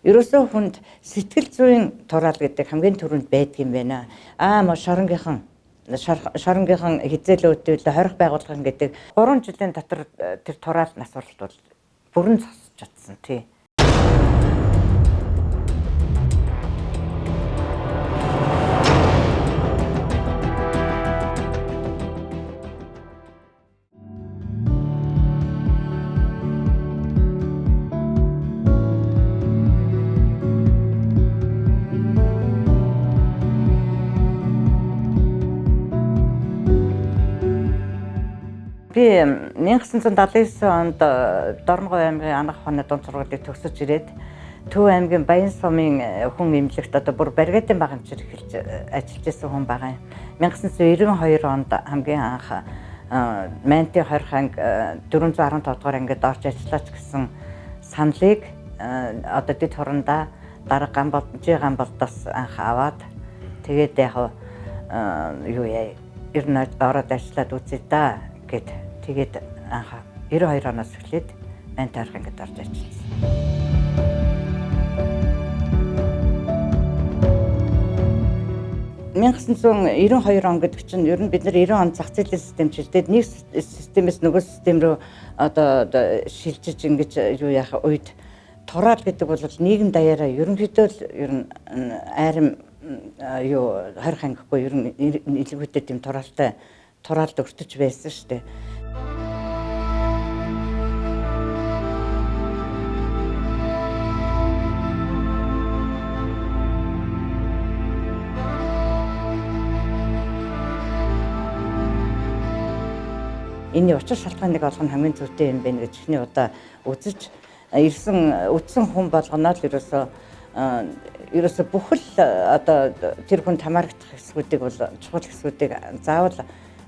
Ерөөсөө хүнд сэтгэл зүйн тураал гэдэг хамгийн түрүүнд байдаг юм байна. Аа шоронгийнхан шоронгийнхан хизээлүүдэл хорих байгуулган гэдэг 3 жилийн дотор тэр тураал нас уралт бол бүрэн зогсож чадсан тий. Би 1979 онд Дорногов аймгийн Анах ухааны дунд сургуулийг төгсөж ирээд Төв аймгийн Баян сумын хүн эмнэлэгт одоо бүр бригадын баг эмчээр эхэлж ажиллаж исэн хүн байгаа юм. 1992 онд хамгийн анх Мантын 20 анги 415 дугаар ангид орж ажиллаач гэсэн саналыг одоо дэд хурандаа дарга Гамболдоос анх аваад тэгээд яг юу яа ер нь ороод ажиллаад үзье да гэд тэгээд анх 92 оноос эхлээд Мантын 20 ангид орж ажилласан. 1992 он гэдэг чинь ер нь бид нар 90 он зах зээлийн систем шилжээд нэг системээс нөгөө систем рүү одоо шилжиж ингэж юу яах үед тураал гэдэг бол нийгэм даяараа ерөнхийдөө л ер нь айрам юу 20 ангихгүй ер нь илүүтэй тийм тураалтай тураалд өртөж байсан шүү дээ. Энэний учир шалтгааныг олох нь хамгийн зүйтэй юм байна гэж эхний удаа үзэж ирсэн үтсэн хүн болгоно л ерөөсөө бүхэл одоо тэр хүн хамаарагдах хэсгүүдийг бол чухал хэсгүүдийг заавал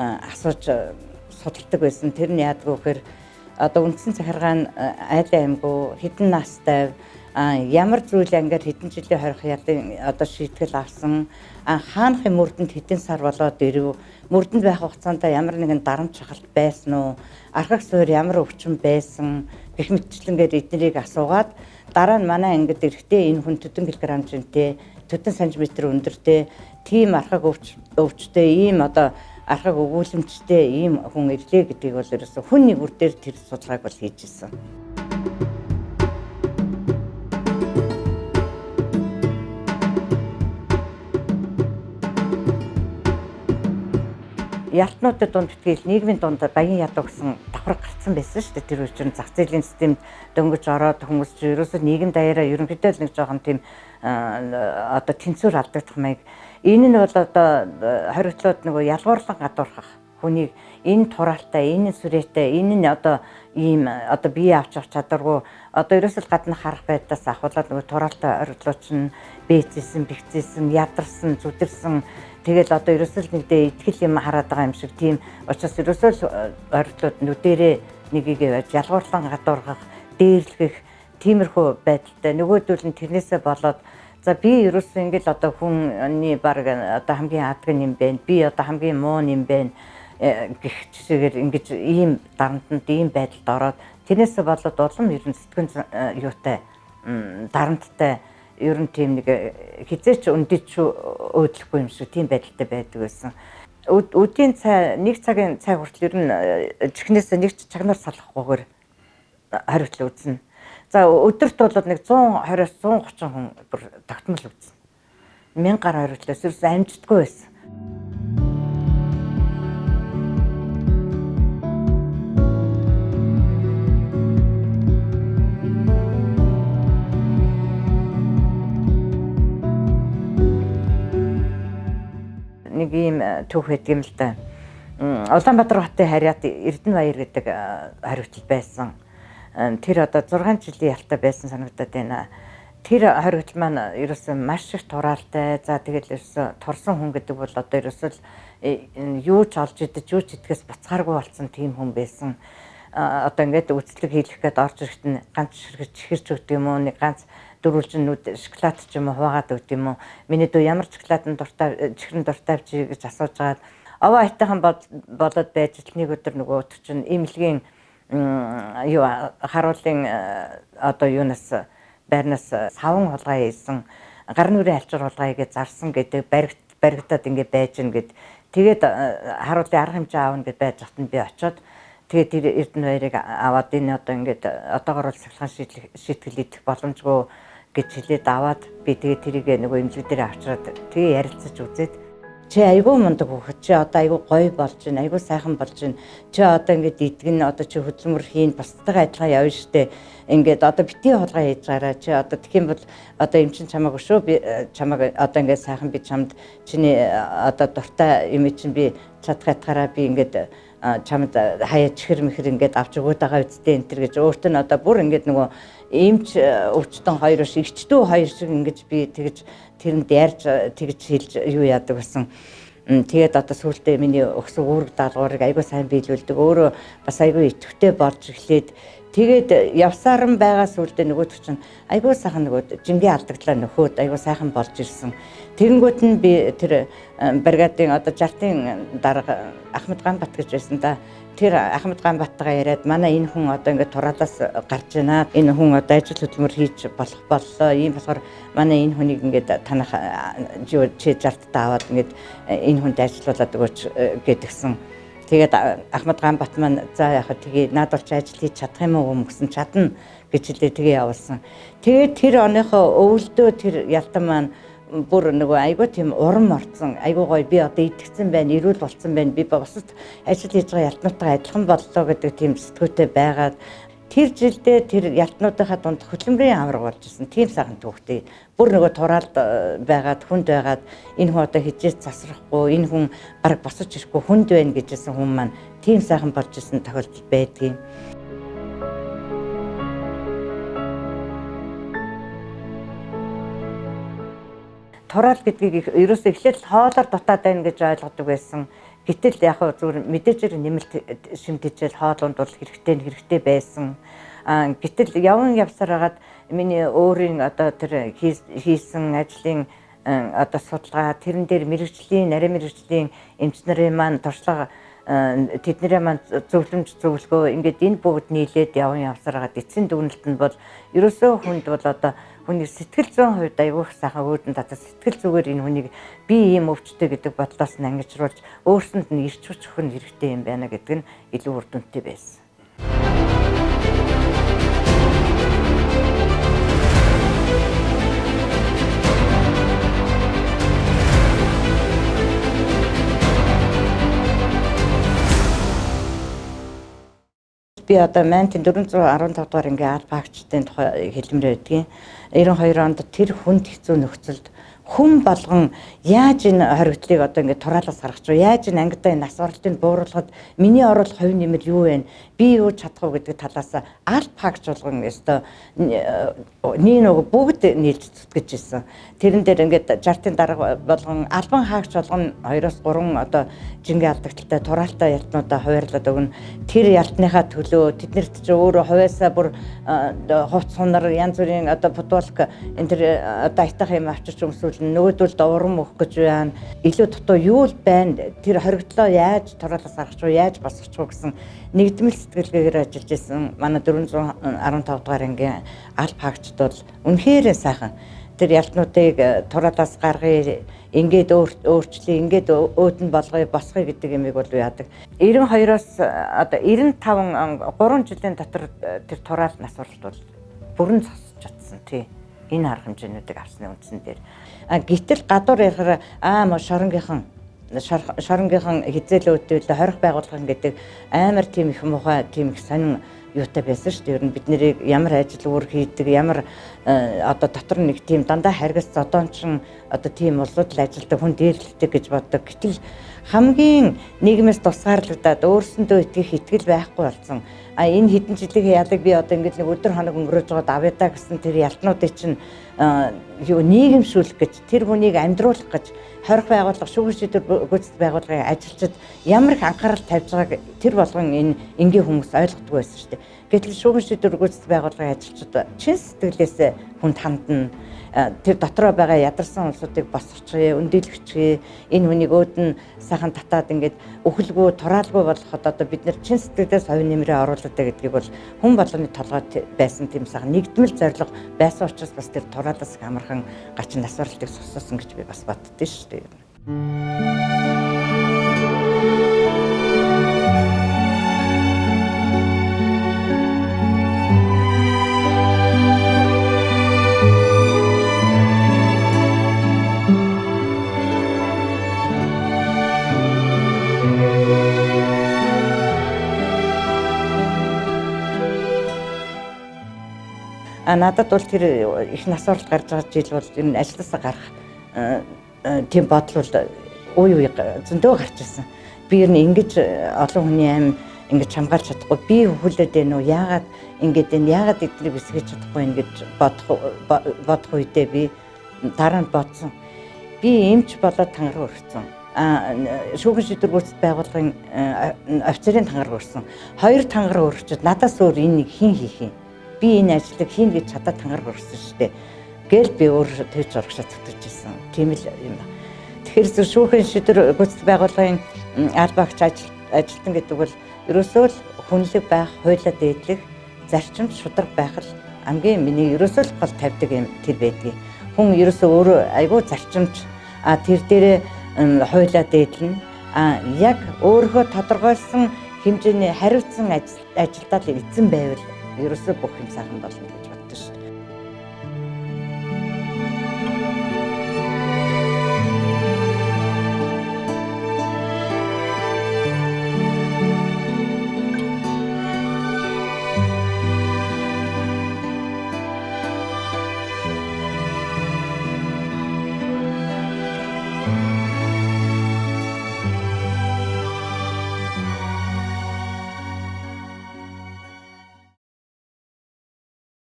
асууж судалдаг байсан. Тэр нь яадаг вэ гэхээр одоо үндсэн захиргаа нь айлын аймгүй хэдэн настай ямар зүйл ангиар хэдэн жилийн хорих ялын одоо шийтгэл авсан хаанахын мөрдөнд хэдэн сар болоод ирэв, мөрдөнд байх хугацаанд ямар нэгэн дарамт шахалт байсан уу, архаг суурь ямар өвчин байсан гэх мэтчлэнгээр эднэрийг асуугаад дараа нь манай ангид ирэхдээ энэ хүн төдөн килограмм жинтэй, төдөн сантиметр өндөртэй, тийм архаг өвчтэй, ийм одоо архаг өгүүлэмжтэй ийм хүн ирлээ гэдгийг бол ерөөсөө хүн нэг үр дээр тэр судалгааг бол хийж исэн. Ялтнуудад дунд битгийл нийгмийн дунд баян ядуу гэсэн давхар гарцсан байсан шүү дээ. Тэр үеийн зах зээлийн системд дөнгөж ороод хүмүүс ч ерөөсөө нийгэм даяараа ерөнхийдөө л нэг жоохон тийм одоо тэнцвэр алдагдах маяг. Энэ нь бол одоо хориглоод нөгөө ялгуурлан гадуурхах хүнийг энэ тураалтай, энэ сүрээтэй, энэ нь одоо ийм одоо бие авч явах чадваргүй одоо ерөөсөө гадна харах байдлаас ахуулаад нөгөө тураалтай хориглооч нь бээцсэн, бэгцээсэн, ядарсан, зүдэрсэн. Тэгэл одоо ерөөсөө л нэгдээ итгэл юм хараад байгаа юм шиг тийм учраас ерөөсөө л хориглоод нүдэрээ нэгийг байж ялгуурлан гадуурхах, дээрлэх тиймэрхүү байдалтай. Нөгөөдөл нь тэрнээсээ болоод за би ерөөсөө ингээл одоо хүний баг одоо хамгийн адган юм байна. Би одоо хамгийн муу юм байна гэх чигээр ингэж ийм дарамтанд ийм байдалд ороод тэрнээсээ болоод улам ер нь сэтгэн юутай дарамттай ер нь тийм нэг хизээч өндөж өөдлөхгүй юм шиг тийм байдалтай байдаг байсан. Өдрийн цай нэг цагийн цай хүртэл ер нь чихнээсээ нэг ч чагнаар салахгүйгээр хориглол үзнэ. За өдөрт бол нэг 120-оос 130 хүн бүр тогтмол үзнэ. 1000 гаруй хориглолоос ерөөс амжтгүй байсан. Нэг ийм түүх байдаг юм л да. Улаанбаатар хотын харьяат Эрдэнэбаяр гэдэг хориглол байсан. Тэр одоо 6 жилийн ялтай байсан санагдаад байна. Тэр хориглол маань ерөөсөө маш их тураалтай. За тэгэл ерөөсөө турсан хүн гэдэг бол одоо ерөөсөө юу ч олж идэж, юу ч идэхээс буцааргүй болсон тийм хүн байсан. Одоо ингээд үцлэг хийлгэх гээд орж ирэхэд нь ганц ширхэж чихэрч өгдөг юм уу, нэг ганц дөрвөлжин нүд шоколад ч юм уу хуваагаад өгд юм уу. Миний дүү ямар шоколадын дуртай, чихрэн дуртай чи гэж асууж агаад овоо айтайхан болоод байж л нэг өдөр нөгөө чинь эмнэлгийн юу харуулын одоо юунаас байрнаас саван хулгай хийсэн, гар нүрийн алчуур хулгай гэж зарсан гэдэг баригдаад ингээд байж гин гэд. Тэгээд харуулын арга хэмжээ аавна гэд байж хат нь би очиод тэгээд тэр Эрдэнэ баярыг аваад энэ одоо ингээд одоогор бол сахилгын шийтгэл идэх боломжгүй гэж хэлээд аваад би тэгээд тэрийг нөгөө эмнэлэг дээр авчираад тэгээ ярилцаж үзээд чи айгүй мундаг хүүхэд, чи одоо айгүй гоё болж байна, айгүй сайхан болж байна. Чи одоо ингээд идгэн, одоо чи хөдөлмөр хийн, бусдтайгаа адилхан явна штэ. Ингээд одоо битгий хулгай хийж гараа. Чи одоо тэгэх юм бол одоо эмчин чамайг өшөө би чамайг одоо ингээд сайхан би чамд чиний одоо дуртай юм чинь би чадах ятгаараа би ингээд чамд хаяа чихэр мэхэр ингээд авч өгөөд байгаа үсттэй энэ төр гэж өөрт нь одоо бүр ингээд нөгөө эмч өвчтөн хоёр шиг эгчдүү хоёр шиг ингэж би тэгж тэрэнд ярьж тэгж хэлж юу яадаг гэсэн. Тэгээд одоо сүүлдээ миний өгсөн үүрэг даалгаврыг айгүй сайн биелүүлдэг. Өөрөө бас айгүй идэвхтэй болж эхлээд тэгээд явсаар нь байгаа сүүлдээ нөгөөдөг чинь айгүй сайхан нөгөө жингийн алдагдлаа нөхөөд айгүй сайхан болж ирсэн. Тэгэнгүүт нь би тэр бригадын одоо 60-ын дарга Ахмад Ганбат гэж байсан да. Тэр Ахмад Ганбаттайгаа яриад манай энэ хүн одоо ингээд тураалаас гарч байна. Энэ хүн одоо ажил хөдөлмөр хийж болох боллоо. Ийм болохоор манай энэ хүнийг ингээд танах чи 60-таа аваад ингээд энэ хүнд ажиллуулад өгөөч гэдгсэн. Тэгээд Ахмад Ганбат маань за яхаа тэгээ наад бол чи ажил хийж чадах юм уу гэсэн чадна гэж хэлээ тэгээ явуулсан. Тэгээд тэр оныхоо өвөлдөө тэр Ялтан маань бүр нөгөө айгүй тийм урам орцсон, айгүй гоё би одоо итгэцэн байна, эрүүл болцсон байна, би бусад ажил хийж байгаа ялтнуудтайгаа адилхан боллоо гэдэг тийм сэтгүүтэй байгаад тэр жилдээ тэр ялтнуудынхаа дунд хөдөлмөрийн авраг болж исэн. Тийм сайхан түүхтэй. Бүр нөгөө тураалд байгаад хүнд байгаад энэ хүн одоо хижээж засрахгүй, энэ хүн бараг босож ирэхгүй хүнд байна гэжсэн хүн маань тийм сайхан болж исэн тохиолдол байдгийн. Тураал гэдгийг ерөөсөө эхлээд хоолоор дутаад байна гэж ойлгодог байсан. Гэтэл яг зүгээр мэдээж нэмэлт шимтжэл хоолунд бол хэрэгтэй нь хэрэгтэй байсан. Гэтэл яван явсаар хагаад миний өөрийн одоо тэр хийсэн ажлын одоо судалгаа тэрэн дээр мэрэгжлийн, нарийн мэрэгжлийн эмч нарын маань туршлага тэднэрээ маань зөвлөмж зөвлөгөө ингээд энэ бүгд нийлээд яван явсаар хагаад эцсийн дүгнэлт нь бол ерөөсөө хүнд бол одоо хүний сэтгэл зүйн хувьд айгүй их сайхан үүдэн татаж сэтгэл зүгээр энэ хүнийг би ийм өвчтэй гэдэг бодлоос нь ангижруулж өөрсөнд нь ирч хүч өгөх нь хэрэгтэй юм байна гэдэг нь илүү үр дүнтэй байсан. Би одоо Мантын 415 дугаар ангийн аль багчдын тухай хэлмээр байдгийн. 92 онд тэр хүнд хэцүү нөхцөлд хүн болгон яаж энэ хоригдлыг одоо ингээд тураалаас гаргах вэ? Яаж энэ ангидаа энэ нас оролтыг бууруулахад миний оруулах хувь нэмэр юу вэ? Би юу чадах вэ гэдэг талаас аль багч болгон өстө нэг нөгөө бүгд нийлж зүтгэж ирсэн. Тэрэн дээр ингээд 60-ын дарга болгон албан хаагч болгон 2-3 одоо жингийн алдагдaltaй тураалтай ялтнуудаа хуваарлаад өгнө. Тэр ялтныхаа төлөө тэднэрт ч өөрөө хувьяасаа бүр хувц сунар янз бүрийн одоо футболк энэ тэр одоо аятах юм авчирч өмсүүл нөгөөдөлд урам өгөх гэж байна. Илүү дутуу юу л байна. Тэр хоригдлоо яаж тураалаас гаргах вэ? Яаж босгох вэ гэсэн нэгдмэл сэтгэлгээгээр ажиллаж исэн. Манай 415 дугаар ангийн аль багчд бол үнэхээр сайхан. Тэр ялтнуудыг тураалаас гаргая, ингээд өөрчлөе, ингээд өөдөн болгоё, босгоё гэдэг юмыг бол яадаг. 92-оос одоо 95 3 жилийн дотор тэр тураал нас оролт бол бүрэн зогсож чадсан тий. Энэ арга хэмжээнүүдийг авсны үндсэн дээр. Гэтэл гадуур ярихаар шоронгийнхан хизээлүүдтэй хорих байгуулган гэдэг амар тийм их муухай тийм их сонин юутай байсан шүү дээ. Ер нь бид нарыг ямар ажил үүр хийдэг, ямар одоо дотор нэг тийм дандаа харгас зодоончин одоо тийм улсууд л ажилдаг, хүн дээрлэдэг гэж боддог. Гэтэл хамгийн нийгмээс тусгаарлагдаад өөрсөндөө итгэх итгэл байхгүй болсон. Энэ хэдэн жилийн ялыг би одоо ингэж нэг өдөр хоног өнгөрөөж байгаад авъя даа гэсэн тэр ялтнуудыг чинь юу нийгэмшүүлэх гэж, тэр хүнийг амьдруулах гэж хорих байгууллага, шүүхэн шийдвэр гүйцэтгэх байгууллагын ажилчид ямар их анхаарал тавьж байгааг тэр болгон энэ энгийн хүмүүс ойлгодог байсан шүү дээ. Гэтэл шүүхэн шийдвэр гүйцэтгэх байгууллагын ажилчид чин сэтгэлээсээ хүнд хандна. Тэр дотроо байгаа ядарсан улсуудыг босгочихъя, өндийлгчихье. Энэ хүнийг өөд нь сайхан татаад ингээд өхөлгүй, тураалгүй болгоход одоо бид нар чин сэтгэлдээ совин нэмрээ оруулаад гэдгийг бол хүн болгоны толгойд байсан тийм сайхан нэгдмэл зорилго байсан учраас бас тэр тураалаас амархан гачин нас баралтыг суссан гэж би бас боддоо шүү дээ. А надад бол тэр их нас баралт гарч байгаа жил бол энэ ажлаасаа гарах тийм бодол бол үе үе зөндөө гарч ирсэн. Би ер нь ингэж олон хүний амь ингэж хамгаалж чадахгүй, би хөлөөд байна уу? Яагаад ингэж энэ, яагаад эднийг эсгэж чадахгүй ингэж бодох үедээ би дараа нь бодсон. Би эмч болоод тангараг өргөцсөн. Шүүхэн шийдвэр гүйцэтгэх байгууллагын офицерын тангараг өргөсөн. 2 тангараг өргөчөд надаас өөр энэ хэн хийх юм? Би энэ ажлыг хийнэ гэж чадаад тангараг өргөсөн шүү дээ. Гээл би өөр тэгж урагшаа зүтгэж ирсэн. Тийм л юм. Тэгэхээр зөв шүүхэн шийдвэр гүйцэтгэх байгууллагын албаагч ажилтан гэдэг бол ерөөсөө л хүнлэг байх, хуйлаа дээдлэх, зарчимд шударга байх л хамгийн миний ерөөсөө л гол тавьдаг юм тэр байдгийг. Хүн ерөөсөө өөрөө айгүй зарчимч, тэр дээрээ хуйлаа дээдлэнэ. Яг өөрийнхөө тодорхойлсон хэмжээний хариуцсан ажилдаа л эзэн байвал ерөөсөө бүх юм сайхан болно.